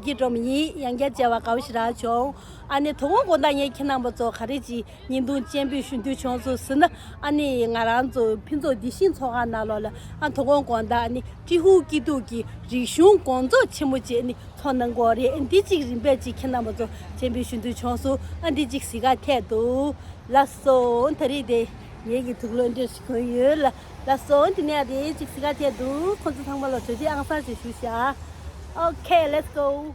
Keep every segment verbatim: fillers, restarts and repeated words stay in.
ཀྱི་སྒྲོམ་ཡིན། ཡང་བསྐྱར་མཇལ་བ་དགའ་བོ་ཞེ་དྲག་བྱུང་། ཨ་ནི་དོ་དགོང་དགོང་དག་ངས་ཁྱེད་རྣམ་པ་ཚོ་ག་རེ་ཅིག་བརྙན་ཐུང་སྤྱན་འབུལ་ཞུ་འདོད་བྱུང་སོང་ཟེར་ན། ཨ་ནི་ང་རང་ཚོ་ཕུན་ཚོགས་བདེ་ཞིང་ཚོགས་ཁང་ནང་ལོགས་ལ། ཨ་དོ་དགོང་དགོང་དག་ཨ་ནི་ཀྲི་ཧུའུ་སྐྱིད་སྡུག་གི་རིག་གཞུང་དགོང་ཚོགས་ཆེན་མོ་ཅིག་ཨ་ནི་ཚོགས་གནང་གི་ཡོད་རེད། ཨ་འདི་གཅིག་རིམ་པས་ཅིག་ཁྱེད་རྣམ་པ་ཚོ་སྤྱན་འབུལ་ཞུ་འདོད་བྱུང་སོང་། ཨ་འདི་གཅིག་གཟིགས་ག་ཐད་འདུག་ལགས་སོ། ད་རེས་དེ་ངེད་ཀྱི་དུག་ལོག་འདྲེ་ཞིག་གོན་ཡོད་ལ། ལགས་སོ། འདི་ནས་དེ་གཅིག་གཟིགས་ག་ཐད་འདུག་ཁོང་ཚོ་ཚང་མ་ལ་གྲོས་བྱེད་ཨང་གསར་ཞིག་ཞུ་བྱ། Okay, let's go.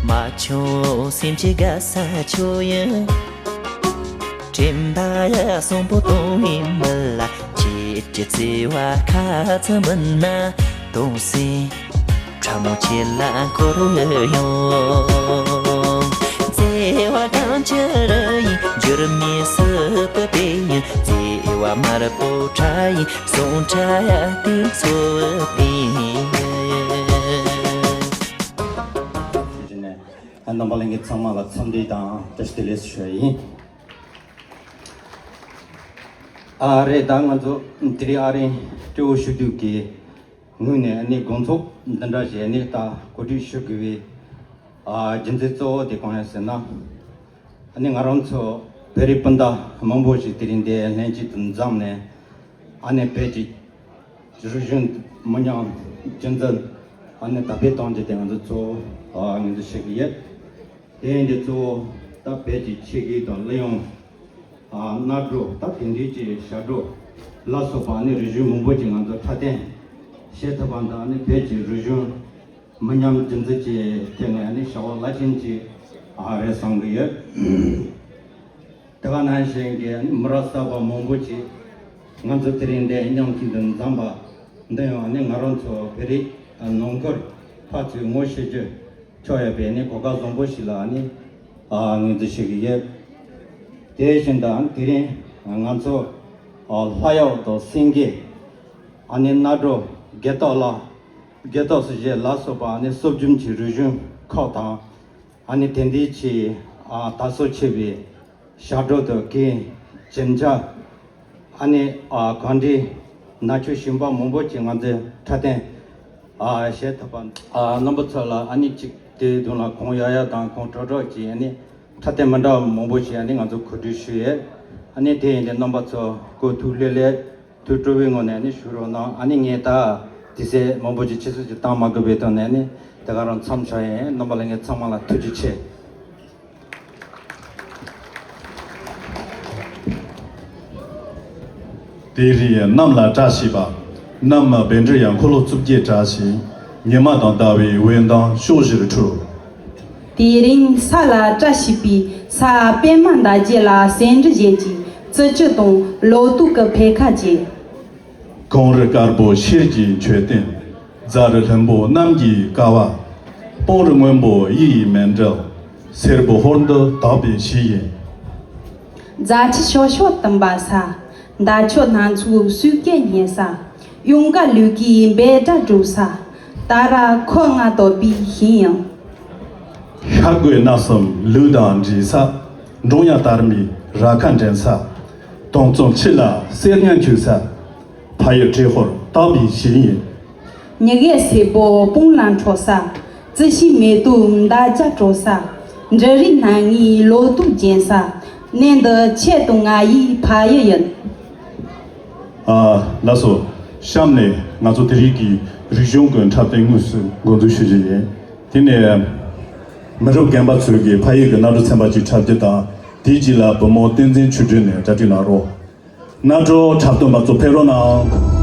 མ་བྱུང་སེམས་ཀྱི་དགའ་ས་ཁྱོད་ཡིན། དྲན་པ་གསོན་པོ་གཏོང་བའི་མི་ལ། ཁྱེད་ཀྱི་བརྩེ་བ་ཁ་ཚ་མིན་ན་གཏོང་སྲིད། ཕྲ་མོ་ཁྱེད་ལ་འཁོར་ཡོང་། བརྩེ་བ་གང་ཅི་རུ་ཡིན། འགྱུར་མེད་སྲིད་པའི་དཔེ་ཡིན། བརྩེ་བ་དམར་པོ་ཁྲ་ཡིན། ཟུངས་ཁྲ་དེ་ཚོ་དེ་ཡིན། རྣམ་པ་ལྷན་རྒྱས་ཚང་མ་ལ་འཚམས་འདྲི་དང་བཀྲ་ཤིས་བདེ་ལེགས་ཞུ་ཡ་ཡིན། ཨ་རེད། ད་ང་ཚོ་དེ་རིང་ཨ་རིའི་སྤྲེའུ་ཆོས་སྡུད་ཀྱི་ངོས་ནས་ཨ་ནི་དགོང་ཚོགས་འདི་འདྲ་ཞིག་ཨ་ནི་ད་གོ་སྒྲིག་ཞུ་དགོས་པའི་ཨ་རྒྱུ་མཚན་གཙོ་བོ་དེ་གང་ཡིན་ཟེར་ན། ཨ་ནི་ང་རང་ཚོ་བོད་རིགས་སྤུན་ཟླ་མང་པོ་ཞིག་དེ་རིང་འདིར་ལྷན་ཅིག་ཏུ་འཛོམས་ནས། ཨ་ནི་བོད་ཀྱི་རིག་གཞུང་མི་ཉམས་རྒྱུན་འཛིན་ཨ་ནི་དར་སྤེལ་གཏོང་རྒྱུ་དེ་ང་ཚོ་གཙོ་བོ་ཨ་ངོས་འཛིན་བྱེད་ཀྱི་ཡོད། དེ་ཡིན་དུས་གཙོ་བོ་ད་བོད་ཀྱི་ཆས་གོས་དང་གླུ་དབྱངས། ཨ། སྣ་སྒྲོ། ད་དེ་འདྲའི་ཀྱི་ཞབས་བྲོ་ལ་སོགས་པ་ནི་རིག་གཞུང་མང་པོ་ཅིག་ང་ཚོ་འཁྲབ་སྟོན་བྱེད་ཐུབ་པ་འདི་ནི་བོད་ཀྱི་རིག་གཞུང་མི་ཉམས་རྒྱུན་འཛིན་གྱི་ཐད་ནས་ནི་བྱ་བ་རླབས་ཆེན་ཅིག་ཨ་རེད་བསམ་གྱི་ཡོད། དེ་ག་ནང་བཞིན་གྱི་མི་རབས་གསར་པ་མང་པོ་ཅིག་ང་ཚོ་དེ་རིང་འདིར་མཉམ་དུ་འཛོམས་པ་འདི་ཡང་ནི་ང་རང་ཚོ་བོད་རིགས་ནང་ཁུལ་ཕར་ཚུར་ངོ་ཤེས་རྒྱུ་ཆོག་ཡོད་པའི་ནི་གོ་སྐབས་བཟང་པོ་ཞིག་ལ་ནི་ཨ་ངོས་འཛིན་བྱེད་ཀྱི་ཡོད། དེ་བཞིན་དུ་དེ་རིང་ང་ཚོ་ཨ་ལྷ་གཡོག་དང་སེང་གེ། ཨ་ནི་སྣ་སྒྲོ། སྒེ་ཐོག་ལ། སྒེ་ཐོག་སུ་བཞེས་ལ་སོགས་པ་ཨ་ནི་གསོ་སྦྱོང་གི་རིག་གཞུང་ཁག་དང་། ཨ་ནི་དེ་འདྲའི་ཆེད་ཨ་དར་སྲོལ་ཆེ་བའི་ཞབས་བྲོ་དང་གོས། གྱེན་ཆ། ཨ་ནི་ཨ་གང་འདྲའི་ནང་ཆོས་གཞན་པ་མང་པོ་ཅིག་ང་ཚོས་འཁྲབ་སྟོན་ཨ་བྱེད་ཐུབ་པ། ཨ་རྣམ་པ་ཚོ་ལ་ཨ་ནི་གཅིག་དེའི་དོན་ལ་གོང་ཡག་ཡག་དང་གོང་དྲག་དྲག་ཅིག་ཨ་ནི་འཁྲབ་སྟོན་མི་འདྲ་བ་མང་པོ་ཞིག་ཨ་ནི་ང་ཚོ་གོ་སྒྲིག་ཞུས་ཡོད། ཨ་ནི་དེ་ཡིན་དུས་རྣམ་པ་ཚོ་སྐུ་ཐུགས་ལྷོད་ལྷོད་ཐུགས་སྤྲོ་བའི་ངང་ནས་ཨ་ནི་བཞུགས་རོགས་གནང་། ཨ་ནི་ངས་ད་དུས་ཚོད་མང་པོ་ཅིག་ཕྱི་སོ་ཅིག་བཏང་མ་དགོས་པའི་དོན་ནས་ཨ་ནི་དེ་ག་རང་མཚམས་བཞག་ཡིན། རྣམ་པ་ལྷན་རྒྱས་ཚང་མ་ལ་ཐུགས་རྗེ་ཆེ། དེ་རིང་གནམ་ལ་བཀྲ་ཤིས་པ། གནམ་བཻ་ཌཱུརྱ་འཁོར་ལོ་བཅོ་བརྒྱད་བཀྲ་ཤིས། ཉི་མ་དང་ཟླ་བའི་འོད་མདངས་ཕྱོགས་བཞིར་འཕྲོས། དེ་རིང་ས་ལ་བཀྲ་ཤིས་པའི་ས། པདྨ་འདབ་བརྒྱད་ལ་ཟེའུ་འབྲུ་བཞད་ཅིང་། བརྩི་བཀུར་དང་ལོ་ཏོག་གི་འཕེལ་ཁ་རྒྱས། གངས་རི་དཀར་པོ་ཤེལ་གྱི་མཆོད་རྟེན། རྫ་རི་ལྷུན་པོ་གནམ་གྱི་ཀ་བ། སྤང་རི་སྔོན་པོ་གཡུ་ཡི་མཎྜལ། སེར་པོ་ཧོར་འདི་དག་པའི་གཞི་ཡིན། རྫ་ཆུ་ཤོག་ཤོག་བཏུམ་པ་ས། མདའ་ཆུ་སྣ་ཚོགས་སོས་ཀའི་ཉེ་ས། གཡང་དཀར་ལུག་གུའི་འབེལ་སྒྲ་སྒྲོག་ས། ད་ར་ཁོ་ང་དོག་པའི་ཞིང་ཡང་། ཤ་རྒོད་སྣ་གསུམ་ལུག་དང་འདྲེས་ས། འབྲོང་གཡག་དར་མའི་རྭ་ཁ་འདྲེན་ས། དུང་བཙོང་ཁྱི་ལ་གསེར་ཉ་འཁྱུག་ས། ཕ་ཡུལ་བྲེ་ཧོར་དག་པའི་གཞི་ཡིན། ཉི་གེ་སེར་པོ་སྤང་ལ་འཕྲོ་ས། རྩི་ཤིང་མེ་ཏོག་འདབ་བརྒྱ་སྤྲོ་ས། འབྲུ་རིགས་སྣ་ལྔའི་ལོ་ཏོག་རྒྱས་ས། གནས་འདི་ཁྱེད་དང་ང་ཡི་ཕ་ཡུལ་ཡིན། ཨ། ལགས་སོ། གཤམ་ནས་ང་ཚོ་དེ་རིང་གི་རིག་གཞུང་གི་འཁྲབ་སྟོན་དངོས་སུ་འགོ་འཛུགས་ཞུ་རྒྱུ་ཡིན། དེ་ནས་མི་རབས་རྒན་པ་ཚོས་ཀྱི་ཕ་ཡུལ་གྱི་སྣ་སྒྲོ་ཚན་པ་གཅིག་འཁྲབ་རྒྱུ་དང་། དེའི་རྗེས་ལ་བུ་མོ་བསྟན་འཛིན་ཆོས་སྒྲོན་ནས་གྲ་སྒྲིག་གནང་རོགས། སྣ་སྒྲོ་འཁྲབ་སྟོན་པ་ཚོ་ཕེབས་རོགས་གནང་།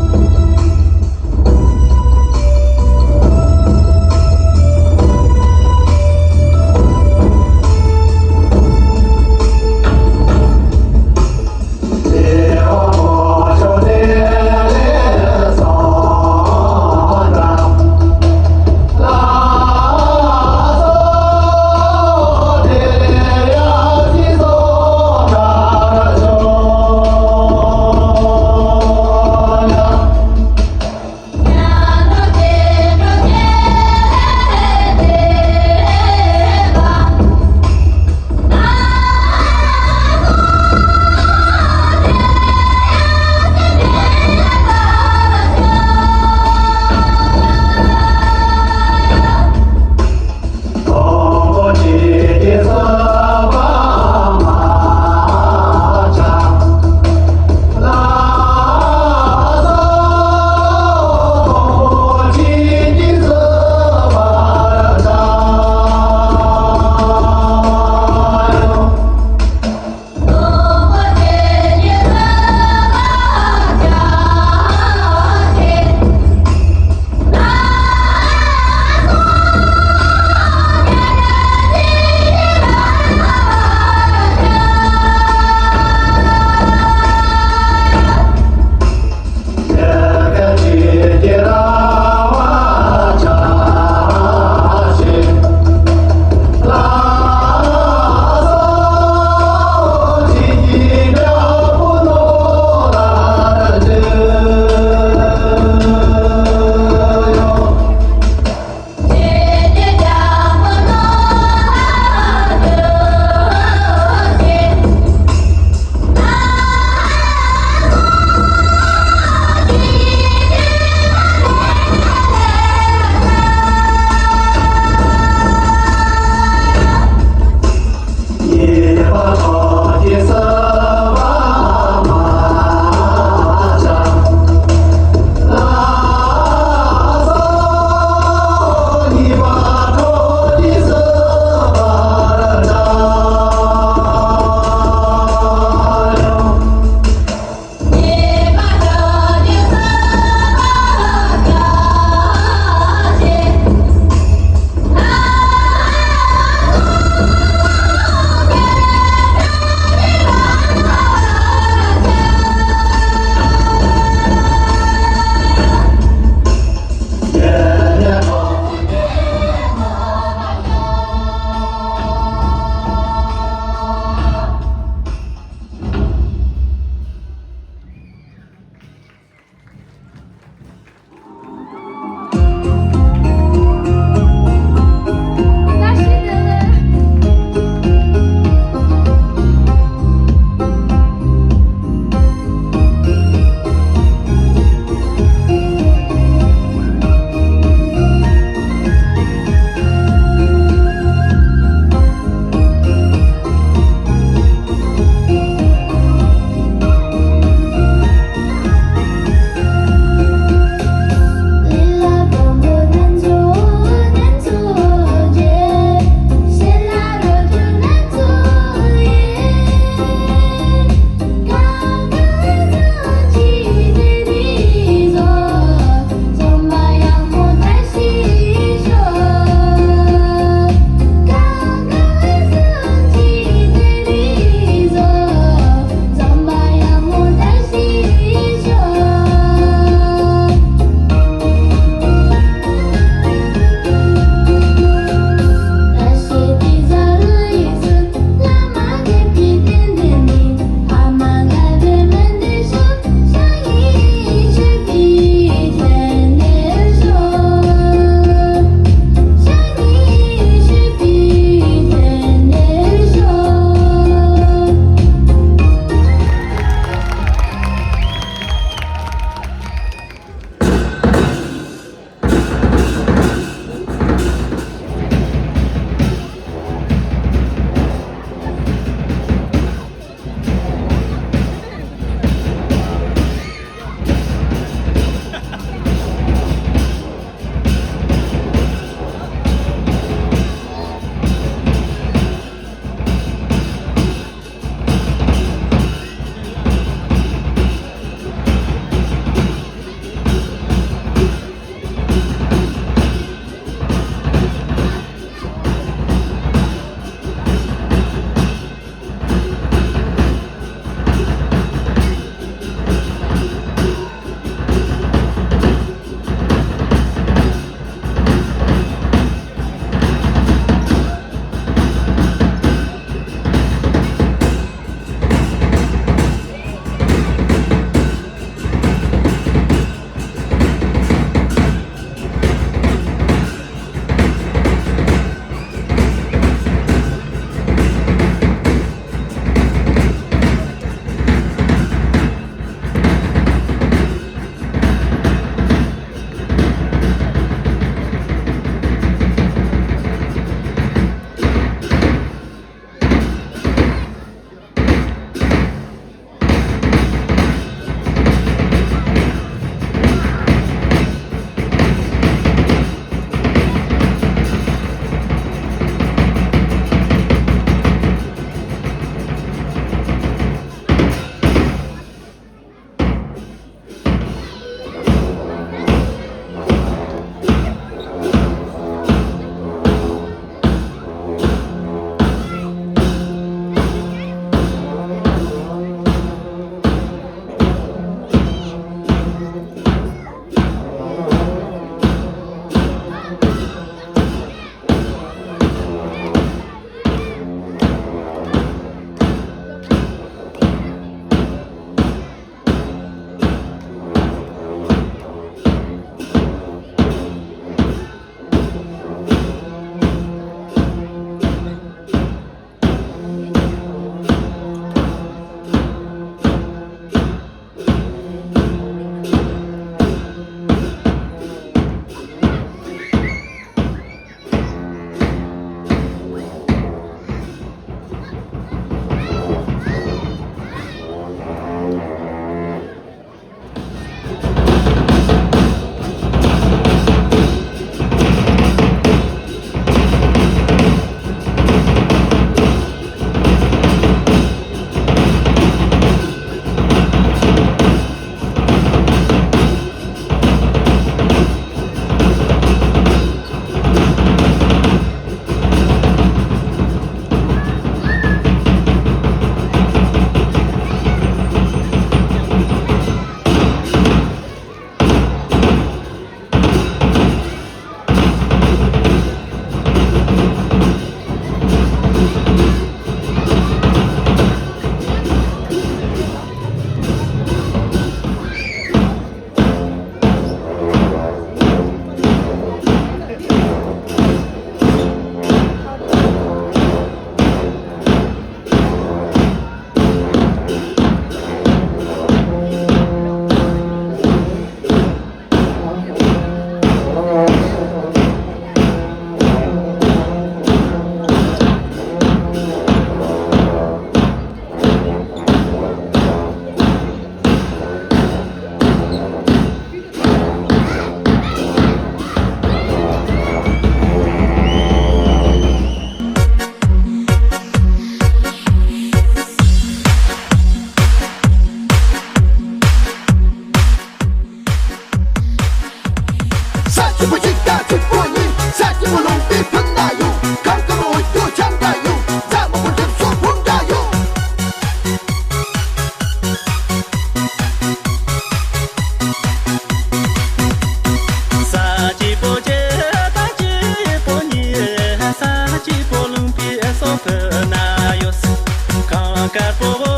དཀར་པོ་བོ་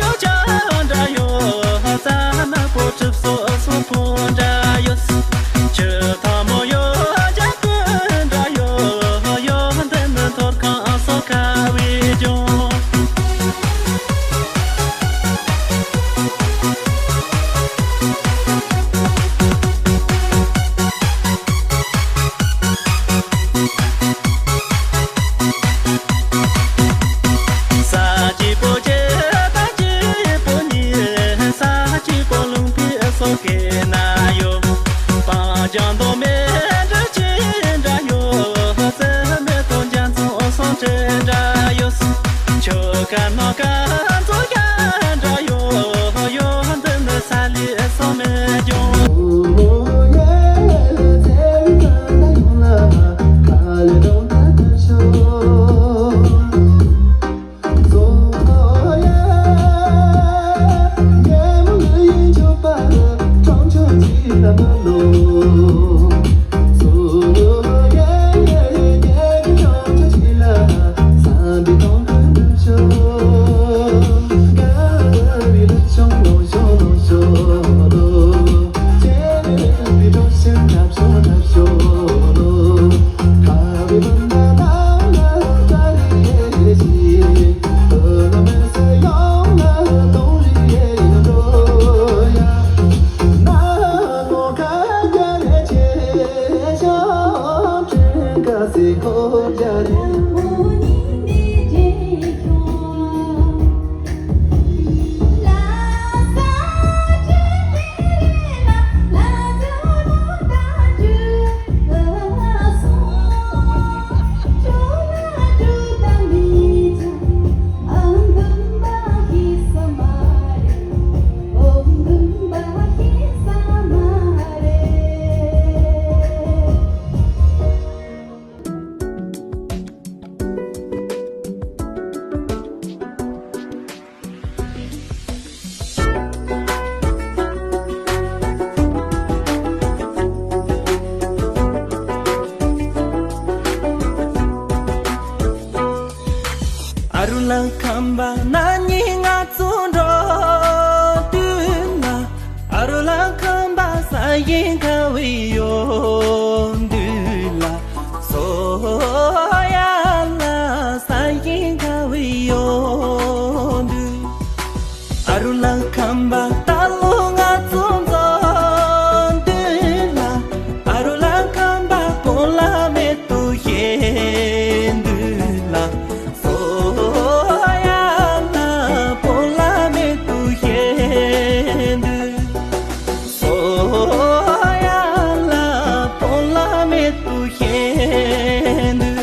ཡོ་ཅ་འདྲ་ཡོ། ས་ནག་པོ་གྲིབ་སོ་སོ་པོ་འདྲ་ཡོ། ཆུ་ཐང་མོ་ཡོ་ཅ་ཀུ་འདྲ་ཡོ། ཡོ་འདི་ནི་ཐོར་ཁང་སོ་ཁ་བའི་ལྗོངས། ས་གཅིག་པོ་རྒྱལ་དང་གཅིག་པོ་ཉིད། ས་གཅིག་པོ་ལུང་པའི་སོ་སྐད་ན་ཡོད། སྤང་ལྗང་མདོ་མེ་འབྲི་ཅི་འདྲ་ཡོད། སེ་མེ་ཏོ་འཇའ་ཚོན་སོང་བྲེ་འདྲ་ཡོད། ཆོ་ག་ནོ་ག་མཚོ་རྒྱ་འདྲ་ཡོད། ཡོད་འདི་ནི་ས་ལི་སོ་མེ་ལྗོངས། ཨ་རུ་ལ་ཁམས་པ་ན་ནིང་ང་ཚོ་འགྲོ་དུས་ན། ཨ་རུ་ལ་ཁམས་པ་ས་ཡིན་ཁ་བའི་ཡོད་དུས་ལ། སོ་ཡ་ལ་ས་ཡིན་ཁ་བའི་ཡོད་དུས། ཨ་རུ་ལ་ཁམས་པ་ད་ལོ་ང་ཚོ་འཛོམས་དུས་ལ། ཨ་རུ་ལ་ཁམས་པ་སྤོ་ལ་མེད་དུ་ཤེས་དུས་ལ། སོ་ཡ་ལ་སྤོ་ལ་མེད་དུ་ཤེས་དུས། སོ་ཡ་ལ་སྤོ་ལ་མེད་དུ་ཤེས་དུས།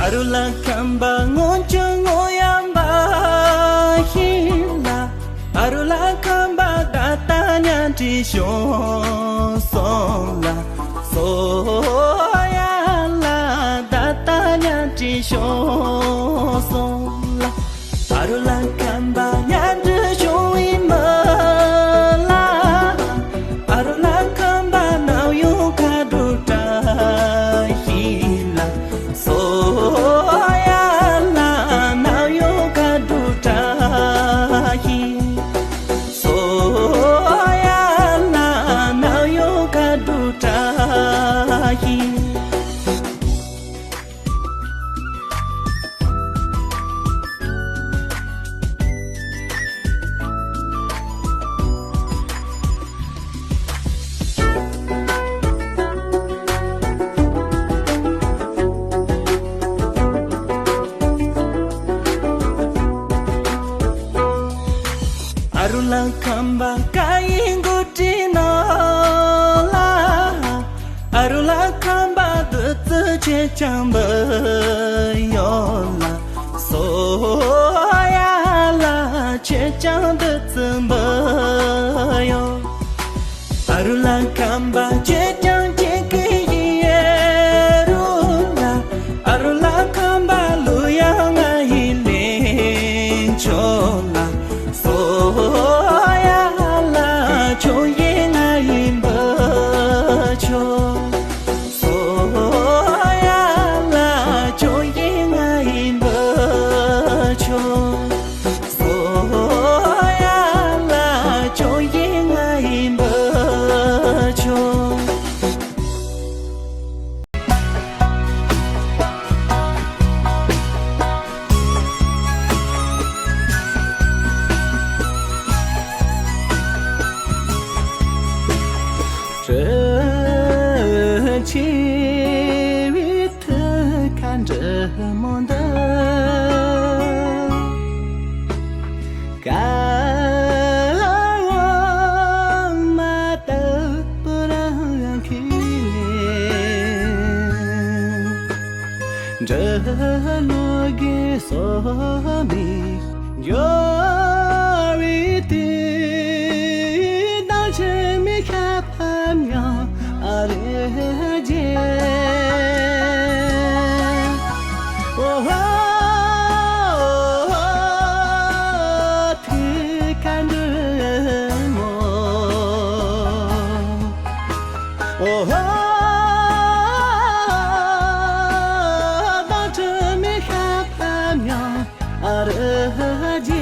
ཨ་རུ་ལ་ཁམས་པ་སྔོན་བྱོན་སྔོན་ཡམ་པ་ཡིན་ལ། ཨ་རུ་ལ་ཁམས་པ་ད་ལྟ་ཉལ་ཁྲི་བྱོན་སོང་ལ། སོ་ཡ་ལ་ད་ལྟ་ཉལ་ཁྲི་བྱོན་སོང་ལ། ཨ་རུ་ལ་ཁམས་པ་ཉལ་ཁྲི་བྱོན་བའི་མི་ལ། ཨ་རུ་ལ་ཁམས་པ་ནམ་ཡོང་ཁ་དྲོ་བཀྲ་ཤིས་ལ། སོ་ཡ་ལ་ནམ་ཡོང་ཁ་དྲོ་བཀྲ་ཤིས། སོ་ཡ་ལ་ནམ་ཡོང་ཁ་དྲོ་བཀྲ་ཤིས། ཨ་རུ་ལ་ཁམས་པ་ཀ་ཡིན་གོ་ཏྲི་ནོ་ལ། ཨ་རུ་ལ་ཁམས་པ་དུ་ཙི་ཆེ་ཆང་བུ་ཡོ་ལ། སོ་ཡ་ལ་ཆེ་ཆང་དུ་ཙི་བུ་ཡོ། ཨ་རུ་ལ་ཁམས་པ་ཆེ་ཆང་ཆེ་ འབྲི་ལོ་གི་སོ་མི་འགྱུར་བའི་དུས། སྣང་ཆེན་མི་ཤ་ཕམ་ཡང་ཨ་རེ་རྗེ། ཨོ་ཧོ། ཐུགས་ཀ་འདུན་མོ། ཨོ་ཧོ། སྣང་ཆེན་མི་ཤ་ཕམ་ཡང་ཨ་རེ་རྗེ།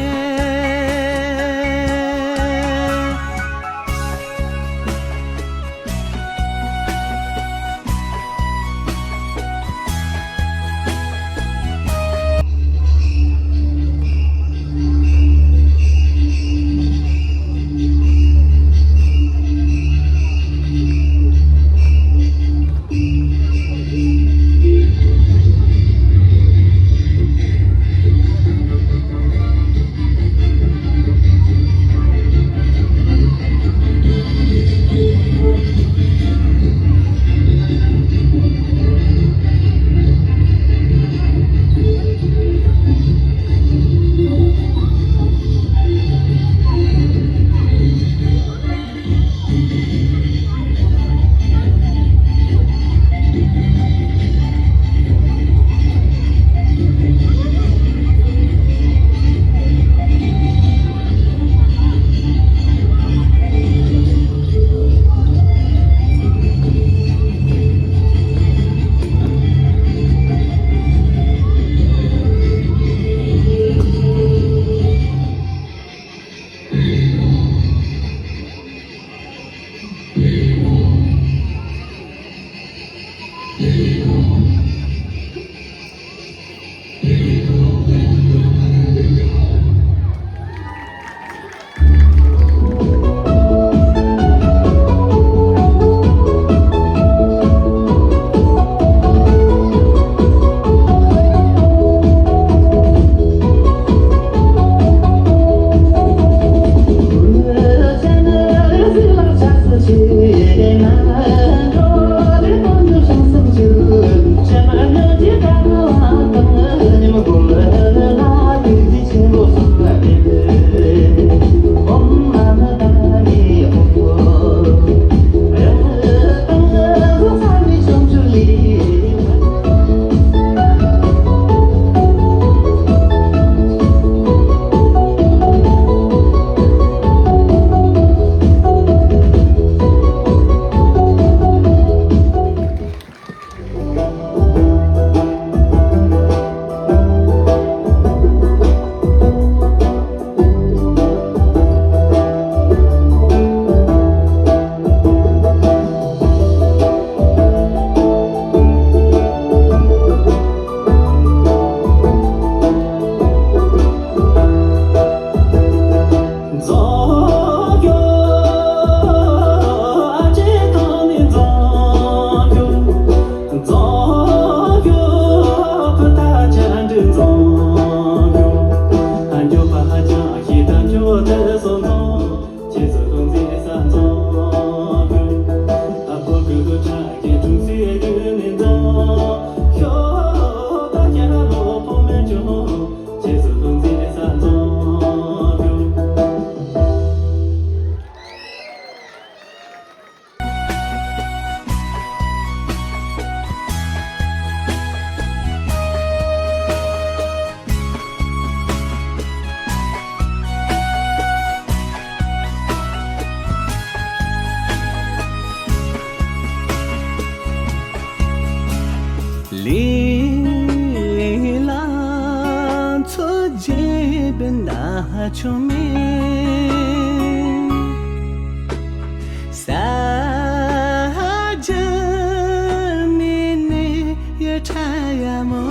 ལས་ལ་འཚོ་རྒྱུ་བི་ན་ཆུང་མེད། ས་རྒྱུ་མེད་ནི་ཡོད་ཁྲ་ཡ་མོ།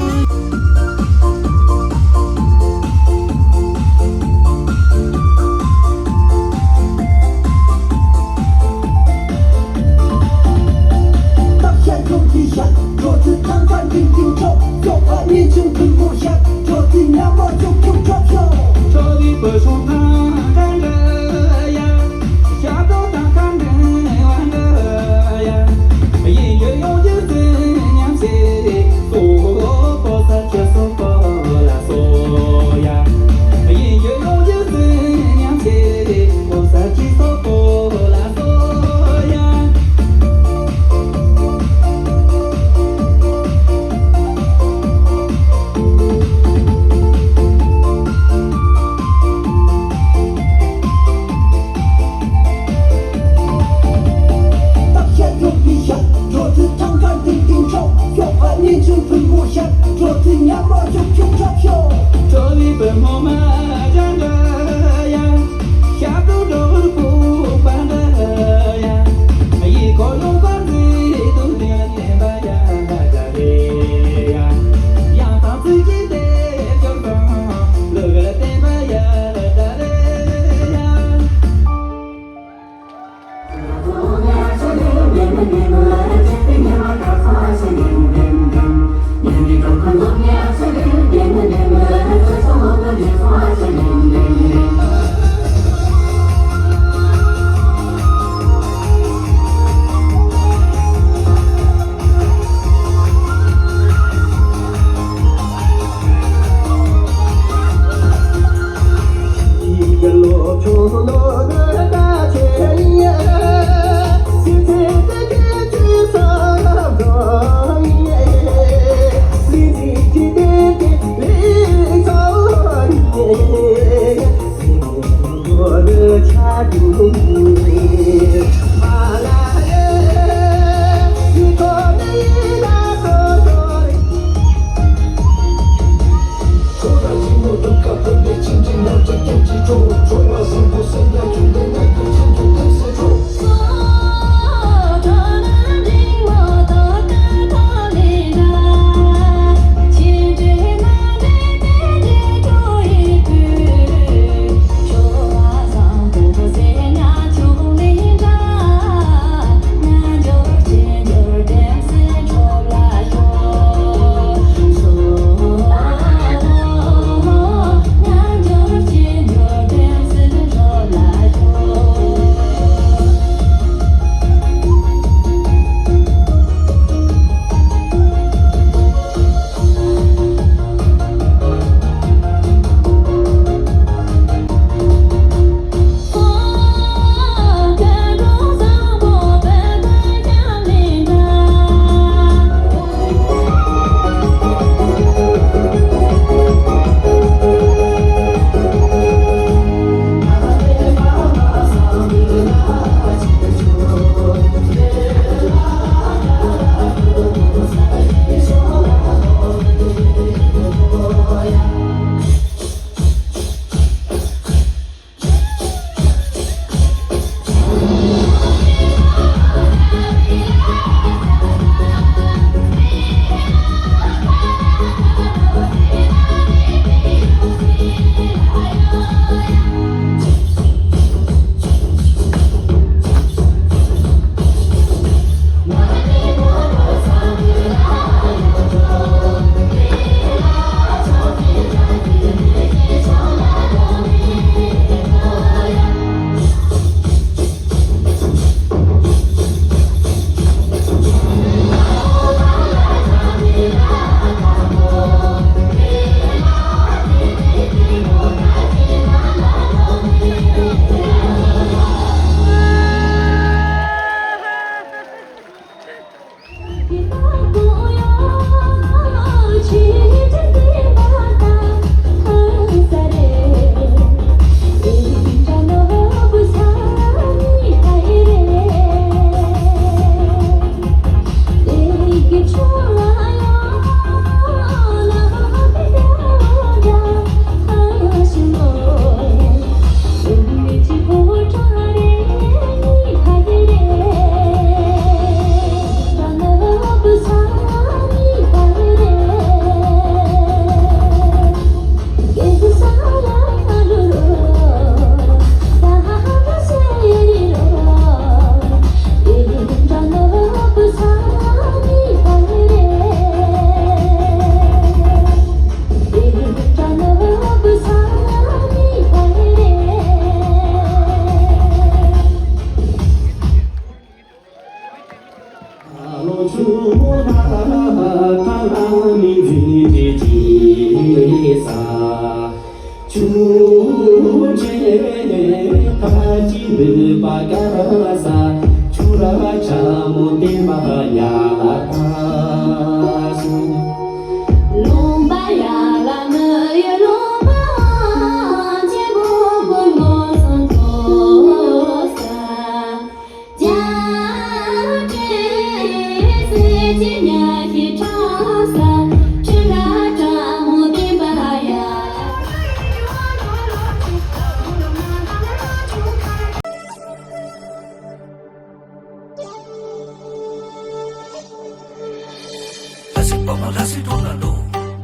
ལྷ་སྲིན་པདྨ་ལྷ་སྲིན་གྲོང་ལ་ལོ།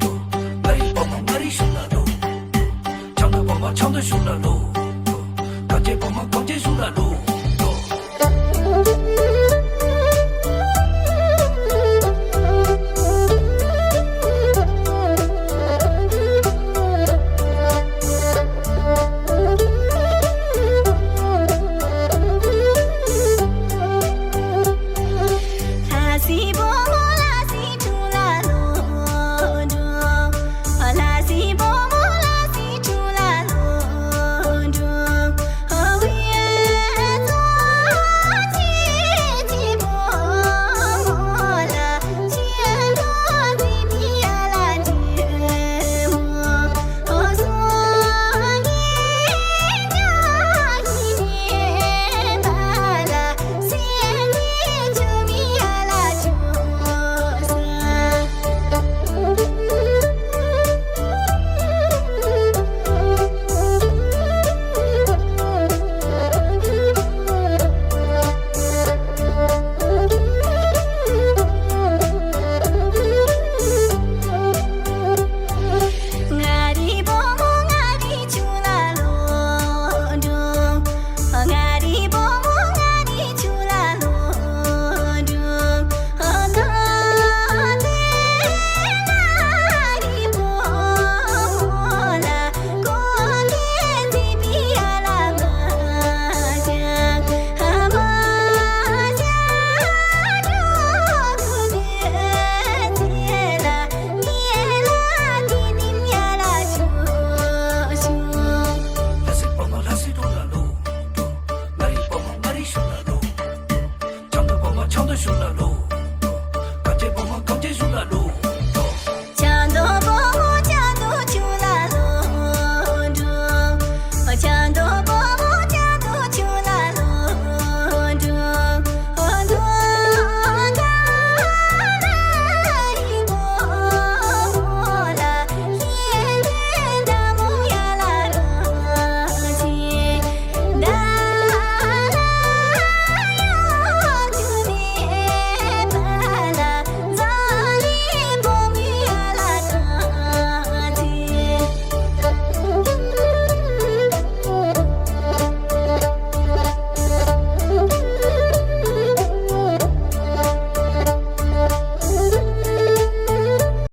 ལོ། མངའ་རིས་པདྨ་མངའ་རིས་གཞུང་ལ་ལོ། ལོ། ཕྱག་མདའ་པདྨ་ཕྱག་མདའ་གཞུང་ལ་ལོ། ལོ། གངས་ཅན་པདྨ་གངས་ཅན་གཞུང་ལ་ལོ། ལོ།